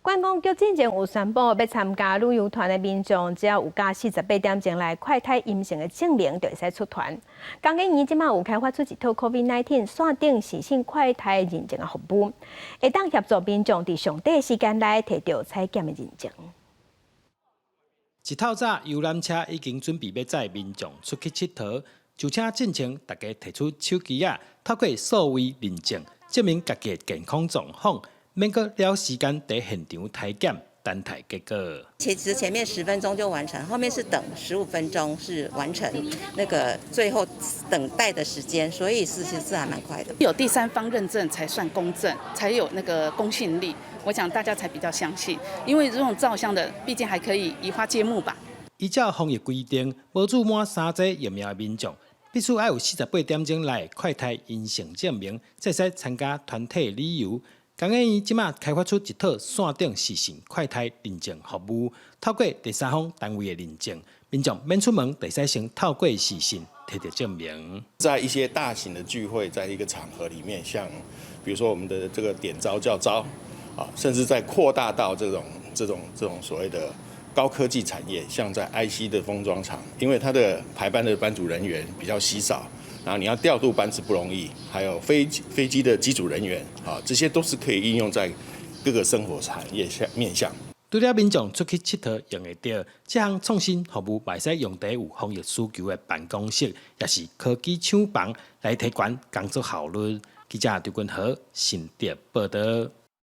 觀光局進前有宣布，欲參加旅遊團的民眾，只要有佮48點鐘內快篩陰性的證明，就會使出團。工研院這馬有開發出一套 COVID-19 線頂視訊快篩認證的服務，會當協助民眾佇上短時間內提著採檢的認證。一透早，遊覽車已經準備欲載民眾出去𨑨迌，就請進前大家提出手機仔，透過數位認證，證明家己的健康狀況。免閣了時間佇現場篩檢，等待結果。其實前面10分鐘就完成，後面是等15分鐘是完成那個最後等待的時間，所以是其實是還蠻快的。有第三方認證才算公正，才有那個公信力。我想大家才比較相信，因為這種照相的，畢竟還可以移花接木吧。依照防疫規定，無注滿三劑疫苗的民眾，必須愛有48點鐘內快篩陰性證明，才會使參加團體旅遊。工研院這馬開發出一套線頂視訊快篩認證服務，透過第三方單位的認證，民眾免出門，就會使先透過視訊提著證明。在一些大型的聚會，在一個場合裡面，像比如說我們的這個點招教招啊，甚至在擴大到這種所謂的高科技產業，像在 IC 的封裝廠，因為它的排班的班組人員比較稀少。然後你要調度班次不容易，還有飛機的機組人員啊，這些都是可以應用在各個生活產業下面向。除了民眾出去𨑨迌用會著，這項創新服務嘛會使用佇有防疫需求的辦公室，抑是科技廠房來提懸工作效率。記者張君和新竹報導。